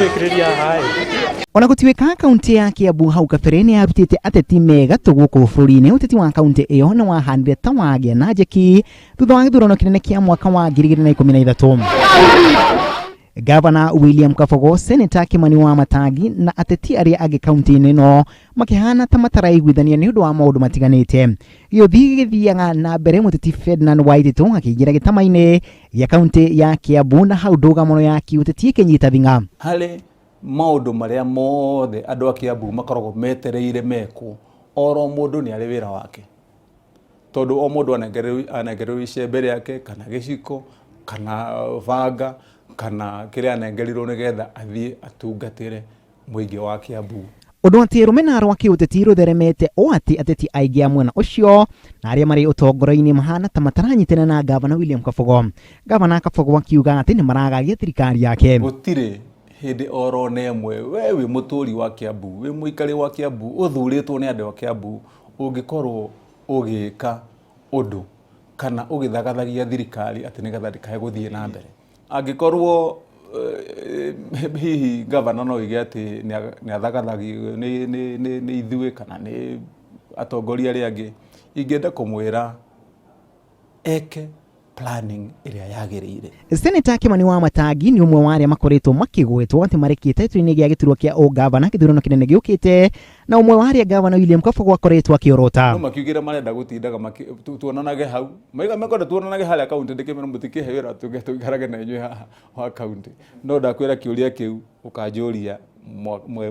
Tũrĩkĩrĩria haha ĩ. Ona gũtuĩka kaunti ya Kiambu hau kabere nĩ yarutĩte ateti me gatũ gũkũ bũrũri-inĩ, ũteti wa kaunti ĩyo nĩ wahanire ta wagĩa na njeki thutha wa gĩthurano kĩnene kĩa mwaka wa 2013. Gavana William Kabogo, Seneta Kimani wa Matangi na ateti arĩa angĩ kaunti-inĩ ĩno makĩhana ta mataraiguithania nĩ ũndũ wa maũndũ matiganĩte. Gĩũthi gĩgĩthiaga na mbere mũteti Ferdinand Waititu akĩingĩra gĩtama-inĩ gĩa kaunti ya Kiambu na hau ndũgamano ya kĩũteti ĩkĩnyita thing'a. Harĩ maũndũ marĩa mothe andũ a Kiambu makoragwo metereire mekwo, oro mũndũ nĩ arĩ wĩra wake. Tondũ o mũndũ anengereirwo icembe rĩake kana gĩciko kana banga kana kĩrĩa anengerirwo nĩgetha athiĩ atungatĩre mũingĩ wa Kiambu. Ũndũ atĩ rũmena rwa kĩũteti rũtheremete ũũ atĩ ateti aingĩ a mwena ũcio na arĩa marĩ ũtongoria-inĩ mahana ta mataranyitana na Ngavana William Kabogo. Ngavana Kabogo akiuga atĩ nĩ maragagia thirikari yake. Gũtirĩ hĩndĩ oro na ĩmwe we wĩ mũtũri wa Kiambu, wĩ mũikari wa Kiambu, ũthurĩtwo nĩ andũ a Kiambu, ũngĩkorwo ũgĩka ũndũ kana ũgĩthagathagia thirikari atĩ nĩgetha ndĩkae gũthiĩ na mbere. Angĩkorwo hihi gavana no oige atĩ nĩ athagathagio nĩ ithuĩ kana nĩ atongoria arĩa angĩ, ingĩenda kũmwĩra eke planning ĩrĩa yagĩrĩire. Seneta Kimani wa Matangi nĩ ũmwe wa arĩa makoretwo makĩgwetwo atĩ marĩ kĩĩtahĩtũ-inĩ gĩa gĩturwa kĩa ũngavana gĩthurano kĩnene gĩũkĩte na ũmwe wa arĩa ngavana William Kabogo akoretwo akĩorota. No makiugire marenda gũtindaga tuonanage hau, maiga mekwenda tuonanage harĩa kaunti, ndĩkĩmera mũtikĩhe wĩra tũikarage na inyuĩ haha wa kaunti. No ndakwĩra kĩũria kĩu ũkanjũria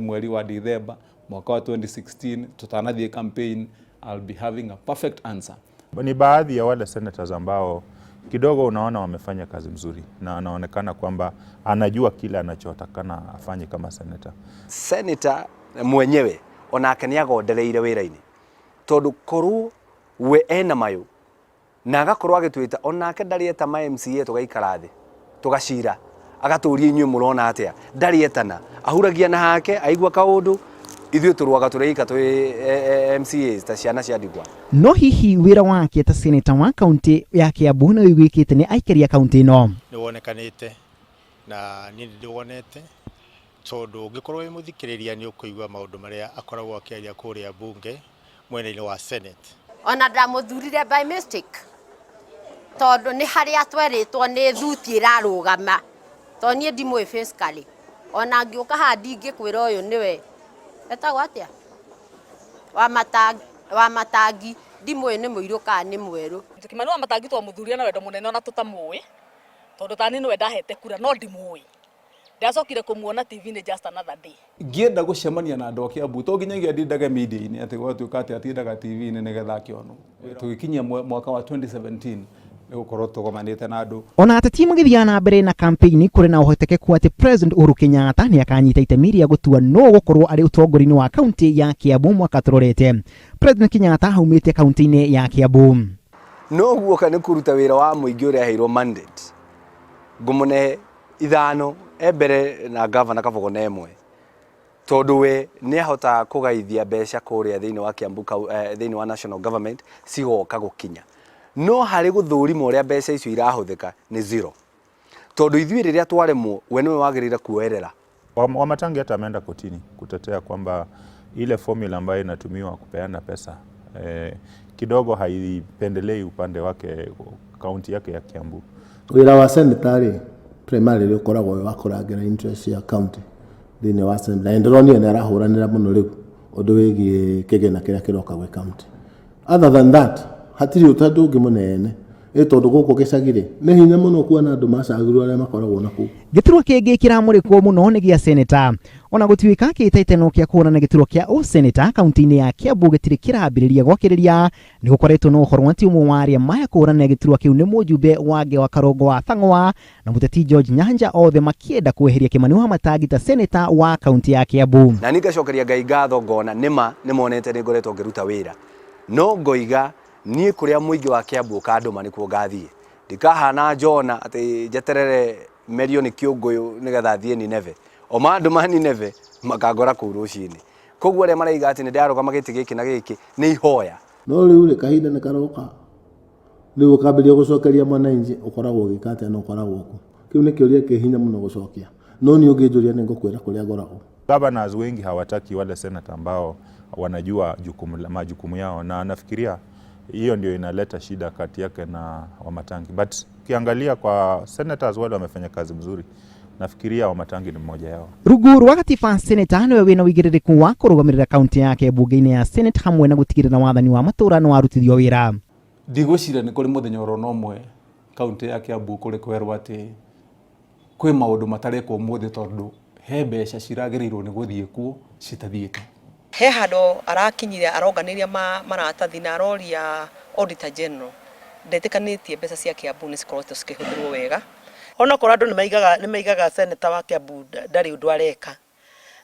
mweri wa Dithemba mwaka wa 2016 tũtanathiĩ campaign, I'll be having a perfect answer. Ni baadhi ya wale senators ambao kidogo unaona wamefanya kazi mzuri na anaonekana kwamba anajua kile anachotakana afanye kama senator. Senator mwenyewe onake nĩ agondereire wĩra-inĩ tondũ korwo we ena mayũ na agakorwo agĩtwĩta onake ndarĩ eta ma MCA tũgaikara thĩ tũgacira agatũria inyuĩ mũrona atĩa ndarĩ etana ahuragia na hake aigua kaũndũ ithuĩ tũrũaga tũrĩ ika twĩ MCAs ta ciana cia ndigwa. No hihi wĩra wake ta seneta wa kaunti ya Kiambu nĩ ũiguĩkĩte nĩ aikari a kaunti ĩno? Nĩ wonekanĩte na niĩ nĩ ndĩwonete tondũ ũngĩkorwo wĩ mũthikĩrĩria nĩ ũkũigua maũndũ marĩa akoragwo akĩaria kũrĩa bunge mwena-inĩ wa Senate. Ona ndamũthurire by mistake tondũ nĩ harĩa twerĩtwo nĩ thuti ĩrarũgama tondũ niĩ ndimũĩ physically ona ngĩũka haha ndingĩkwĩra ũyũ nĩwe etagwo atĩa wa Matangi ndimũĩ nĩ mũirũ kana nĩ mwerũ. Kimani wa Matangi twamũthurire na wendo mũnene ona tũtamũĩ tondũ tani nĩwe ndahete kura no ndimũĩ. Ndacokire kũmuona TV-inĩ just another day. Ngĩenda gũcemania na andũ a Kiambu to nginyagia ndindage media-inĩ atĩ gwatuĩka atĩ atindaga TV-inĩ nĩgetha akĩonwo. Tũgĩkinyia mwaka wa 2017 nĩ gũkorwo tũgomanĩte na andũ. Ona ateti magĩthiaga na mbere na kampeini kũrĩ na ũhotekeku atĩ President Uhuru Kenyatta nĩ akanyita itemi rĩa gũtua nũ ũgũkorwo arĩ ũtongoria-inĩ wa kaunti ya Kiambu mwaka tũrorete. President Kenyatta aumĩte kaunti-inĩ ya Kiambu. No guoka nĩ kũruta wĩra wa mũingĩ ũrĩa aheirwo mandate ngũmũne ithano e mbere na gavana Kabogo na ĩmwe tondũ we nĩ ahotaga kũgaithia mbeca kũrĩa thĩinĩ wa Kiambu thĩinĩ wa national government cigoka gũkinya no harĩ gũthũrima ũrĩa mbeca icio irahũthĩka nĩ zero tondũ ithuĩ rĩrĩa twaremwo we nĩwe wagĩrĩire kuoerera. Wamatangi hata ameenda kotini kutetea kwamba ile formula ambayo inatumiwa kupeana pesa kidogo haipendelei upande wake kaunti yake ya Kiambu. Wĩra wa senator rĩ primarily ũkoragwo wĩ wa kũrangĩra interest ya county thĩinĩ wa assembly na nĩndĩronire nĩ arahũranĩra mũno rĩu ũndũ wĩgiĩ kĩgĩna kĩrĩa kĩroka gwĩ county. Other than that hatirĩ ũndũ ũngĩ mũnene ĩ tondũ gũkũ gĩcagi rĩ nĩ hinya mũno kuona andũ macagũrwo arĩa makoragwo na kũu. Gĩturwa kĩngĩ kĩramũrĩkwo mũno nĩ gĩa seneta. Ona gũtuĩka kĩhĩtahĩtano kĩa kũhũrana gĩturwa kĩa ũseneta kaunti-inĩ ya Kiambu gĩtirĩ kĩrambĩrĩria gwakĩrĩria, nĩ gũkoretwo na ũhoro atĩ ũmwe wa arĩa maya kũhũrana gĩturwa kĩu nĩ mũjumbe wa Ngewa Karũngũ wa Thang'wa na mũteti George Nyanja, othe makĩenda kweheria Kimani Wamatangi ta seneta wa kaunti ya Kiambu. Na niĩ ngacokeria Ngai ngatho ngona nĩma nĩmonete nĩ ngoretwo ngĩruta wĩra, no ngoiga niĩ kũrĩa mũingĩ wa Kiambu ũkandũma nĩkuo ngathiĩ. Ndikahana Jona atĩ njeterere merio nĩ kĩũngũyũ nĩgetha thiĩ Nineve. O mandũma Nineve makangora kũu rũcinĩ. Koguo arĩa maraiga atĩ nĩ ndarũgama gĩtĩ gĩkĩ na gĩkĩ nĩ ihoya. No rĩu rĩ kahinda nĩ karoka rĩu ũkambĩrĩria gũcokeria mwananchi ũkoragwo ũgĩka atĩa na ũkoragwo kũ. Kĩu nĩ kĩũria kĩ hinya mũno gũcokia. No niĩ ũngĩnjũria nĩ ngũkwĩra kũrĩa ngoragwo. Governors wengi hawataki wale senator ambao wanajua majukumu yao, na nafikiria hiyo ndio inaleta shida kati yake na Wamatangi. But ukiangalia kwa senators wale wamefanya kazi mzuri, nafikiria Wamatangi ni mmoja yao. Rungu rwa gatiba, seneta niwe wina uigĩrĩrĩku wa kũrũgamĩrĩra kaunti yake bunge-inĩ ya Senate hamwe na gũtigĩrĩra wathani wa matũũra nĩ warutithio wĩra. Ndigwĩciria nĩ kũrĩ mũthenya oro na ũmwe kaunti ya Kiambu kũrĩ kwerwo atĩ kwĩ maũndũ matarekwo ũmũthĩ tondũ he mbeca ciragĩrĩirwo nĩ gũthiĩ kuo citathiĩte. He handũ arakinyire aronganĩria maratathi na aroria Auditor General ndetĩkanĩtie mbeca cia Kiambu nĩ cikoretwo cikĩhũthĩrwo wega. Onokorwo andũ nĩ maigaga senator wa Kiambu ndarĩ ũndũ areka,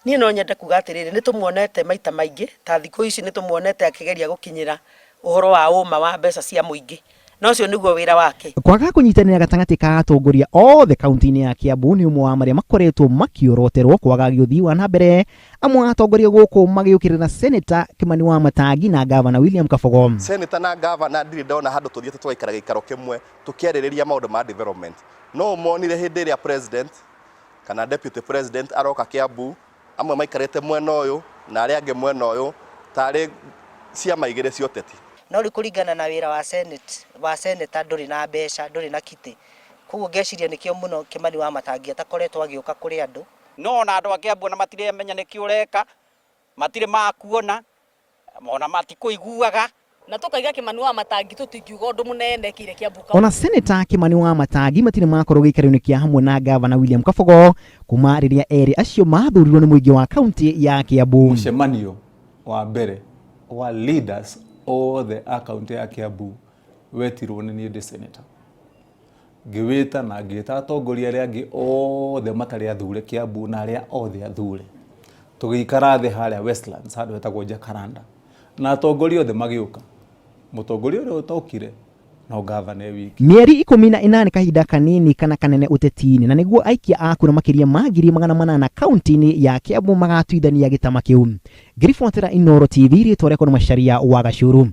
niĩ no nyende kuga atĩrĩrĩ, nĩ tũmuonete maita maingĩ, ta thikũ ici nĩ tũmuonete akĩgeria gũkinyĩra ũhoro wa ũma wa mbeca cia mũingĩ, na ũcio nĩguo wĩra wake. Kwaga kũnyitanĩra gatagatĩ ka atongoria othe kaunti-inĩ ya Kiambu nĩ ũmwe wa marĩa makoretwo makĩoroterwo kwagagia ũthii wa na mbere, amwe a atongoria gũkũ magĩũkĩrĩra Seneta Kimani wa Matangi na Gavana William Kabogo. Senator na gavana ndirĩ ndona handũ tũthiĩte tũgaikara gĩikaro kĩmwe tũkĩarĩrĩria maũndũ ma development. No ũmonire hĩndĩ ĩrĩa president kana deputy president aroka Kiambu, amwe maikarĩte mwena ũyũ na arĩa angĩ mwena ũyũ, tarĩ ciama igĩrĩ cia ũteti. No rĩu kũringana na wĩra wa senate wa senator, ndũrĩ na mbeca, ndũrĩ na kitĩ, koguo ngeciria nĩkĩo mũno Kimani wa Matangi atakoretwo agĩũka kũrĩ andũ. No ona andũ a Kiambu ona matiremenya nĩkĩ ũreka, matirĩ makuona, ona matikũiguaga. Na tũkaiga Kimani wa Matangi tũtingiuga ũndũ mũnene ekĩire Kiambu. Ona Seneta Kimani wa Matangi matirĩ makorwo gĩikaro-inĩ kĩa hamwe na Gavana William Kabogo kuma rĩrĩa erĩ acio mathurirwo nĩ mũingĩ wa kaunti ya Kiambu. Mũcemanio wa mbere wa leaders othe a kaunti ya Kiambu wetirwo nĩ niĩ ndĩ senator, ngĩwĩta na ngĩta atongoria arĩa angĩ othe matarĩ athure Kiambu na arĩa othe athure, tũgĩikara thĩ harĩa Westlands handũ hetagwo Jacaranda, na atongoria othe magĩũka. Mũtongoria ũrĩa ũtokire no gavana e wiki. Mĩeri 18, kahinda kanini kana kanene ũteti-inĩ, na nĩguo aikia a kura makĩria ma 800,000 kaunti-inĩ ya Kiambu magatuithania gĩtama kĩu. Ngĩribotera Inooro TV, rĩtwa rĩakwa nĩ Macharia wa Gacuru.